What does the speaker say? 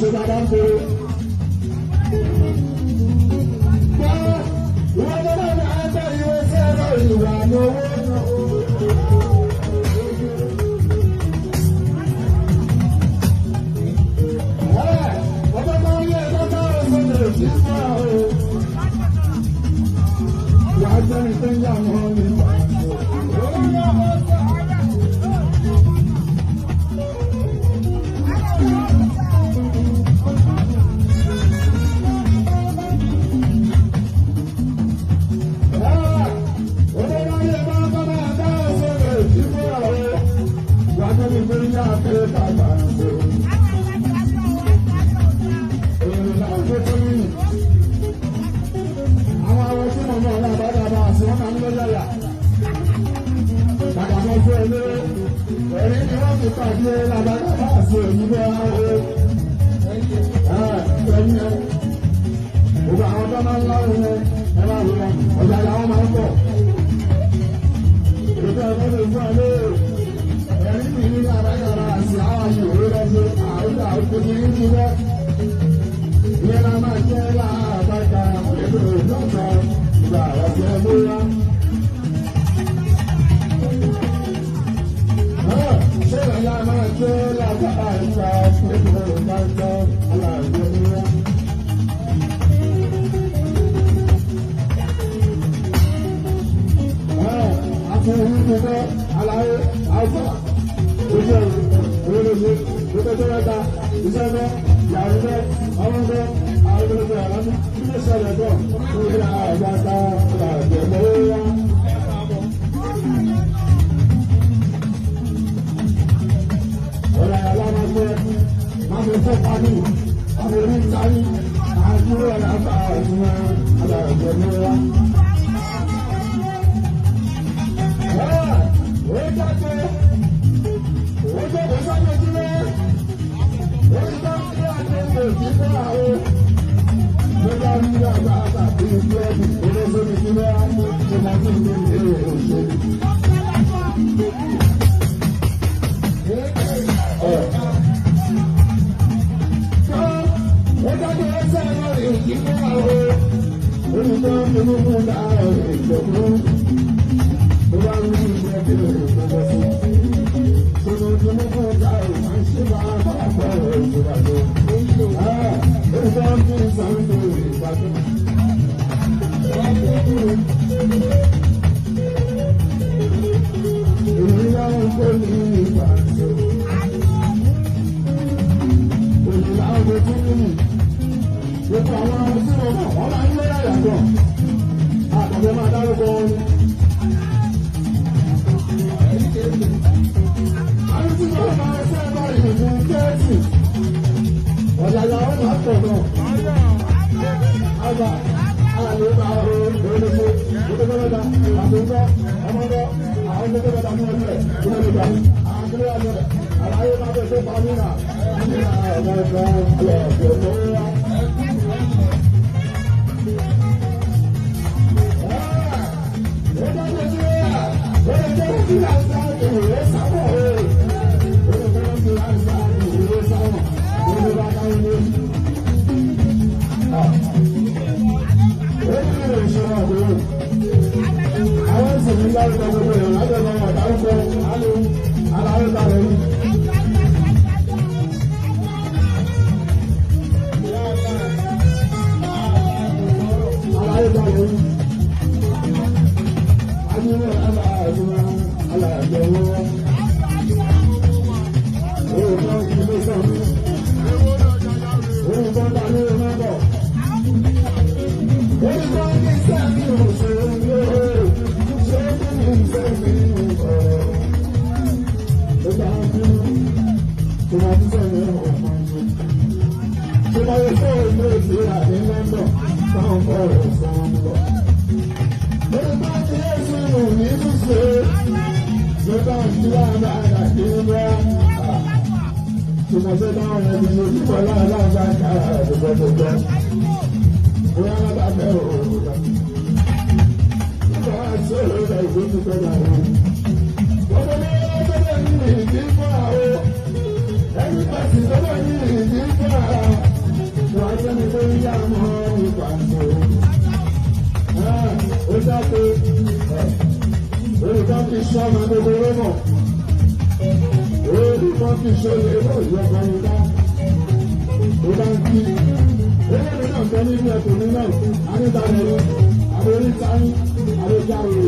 Ṣe dáadáa ń kóró. Gbọ́ ìwọ tó bá ní àgbẹ̀ ìwé sí ẹ̀rọ ìwà ní owó náà. Ẹ̀ ọjọ́ tó ń yẹ ẹjọ́ tó ń sọ̀rọ̀ sí fún àwọn. Wàá jẹ́ ní pé ń yà wọ́n ní ìwà. Gbogbo àwọn tó máa ń lọ́rùn ẹ máa wù wọn, ọ̀jà làwọn máa ń bọ̀. Ìgbà tó lè fún ẹ lé ẹ̀rí mi ní àbáyọ̀rọ̀ àti àwọn ìwé lọ́sẹ̀ àwùjọ àwùjọ ní ní bẹ́. Ìyẹn la máa jẹ́ láàbàkà ètò ìjọba ìgbà ọ̀sẹ̀ lóyá. Ṣé ìyá máa jẹ́ láàbàkà ètò ìjọba aláàbò lóyá? Àfihàn aláyé àwùjọ ojú olóṣè lókèjọba ìṣẹ́fẹ́ yàrá ọmọdé àwọn olóṣè àlámú ilé ìṣẹ̀lẹ̀ bọ̀ lórí àgbàdá àgbẹ̀mọ́wá. Ọ̀rẹ́ alámọ̀gbẹ́ máa fi fún pálí àwọn orí ìtàrí àdúrà àgbà àdúrà àgbẹ̀mọ́wá. Ó jáde, ó jókòó sáyé jílẹ̀, ó ń bá ní àgbègbè kíkọ́ àwọn lọ́jà nígbà bá tàbí búrẹ́dì olóṣèlú jílẹ̀ tó máa tún ní ilé òṣèlú. Ó jáde ẹsẹ̀ lórí kíkọ́ àwọn olùkọ́ inú dáhùn ìjọba tó bá ń rí ìgbẹ́ kí ló lè gbọ́ sí. Sọ̀rọ̀ tó mú fún ọ̀gá ò máa ń ṣe bá bá bọ̀ ìjọba lọ. Ó bá ń fi sàǹdó ìbàdàn. Èyí náà ń kó ní ìgbà tó. Òyìnbá ọdún tó nínú. Gbogbo àwọn ọmọ tí mo mọ̀ wọ́n máa ń lé àyàtọ̀. Àtọ̀gbẹ́ máa dárúkọ wọn. Ọ̀yàyà ó máa pọ̀ náà. Àgbà àlè máa ro olóṣè, olóṣèlú àtúntọ́, ọmọdé, àwọn tó tẹ́lẹ̀ dàmú ọdún rẹ̀, olóṣèlú àwọn tó lọ́wọ́ rẹ̀, àlàyé máa bẹ̀ tó pa mí nà. Ní àwọn ọ̀gá ọ̀gá tó wá. Ó dájú sí ẹ̀, ó lè jẹ́ kí àṣà ìwé sábọ̀ o. Ó lè jẹ́ kí àṣà ìwé sábọ̀. Ó lè bá káwọn ní. Àwọn ìsìnkú lárúkọ gbogbo èèyàn lábẹ́ ọmọ ọ̀dárúkọ alárúkọ rẹ̀ yìí. Alárúkọ rẹ̀ yìí. Adúlọ̀ aláàdúrà aláàjẹwọ́. Òògùn ilé sọ̀rọ̀. Òògùn ta ló ń bọ̀. Òògùn ní sẹ́mi òṣèlú ṣé kí ni sẹ́mi ọ̀rọ̀. Ó bá ń bínú tó máa tún sẹ́mi ọ̀kan ṣe. Ṣé máa yẹ fún òun èsì àdé London táwọn ọ̀rọ̀ sọ̀rọ̀ ń bọ̀. Òògùn ní Jésù ní ṣe ló bá ń tí wàá bá àdàkì ń bá. Tòmọ̀tò táwọn ẹbí ṣe púpọ̀ láàláàbá kára àdúgbò. Bóyá lábàá òun rà. Nígbà tí ó lọ ìwé tó fẹ́ dà wọ́n. Gbogbo ní ọjọ́ ní ìdí fún àwọn. Ẹni pàṣẹ lọ́wọ́ ní ìdí fún àwọn. Ṣọ́ọ̀mà gbogbo rẹ́mọ̀. Èébú kan kì í ṣe èrò ìjọba yìí ó bá ń kí. Owó mi náà sọ nínú ẹ̀kọ́ mi náà, àníta rẹ̀ àbórí sáyé, àbójáwé.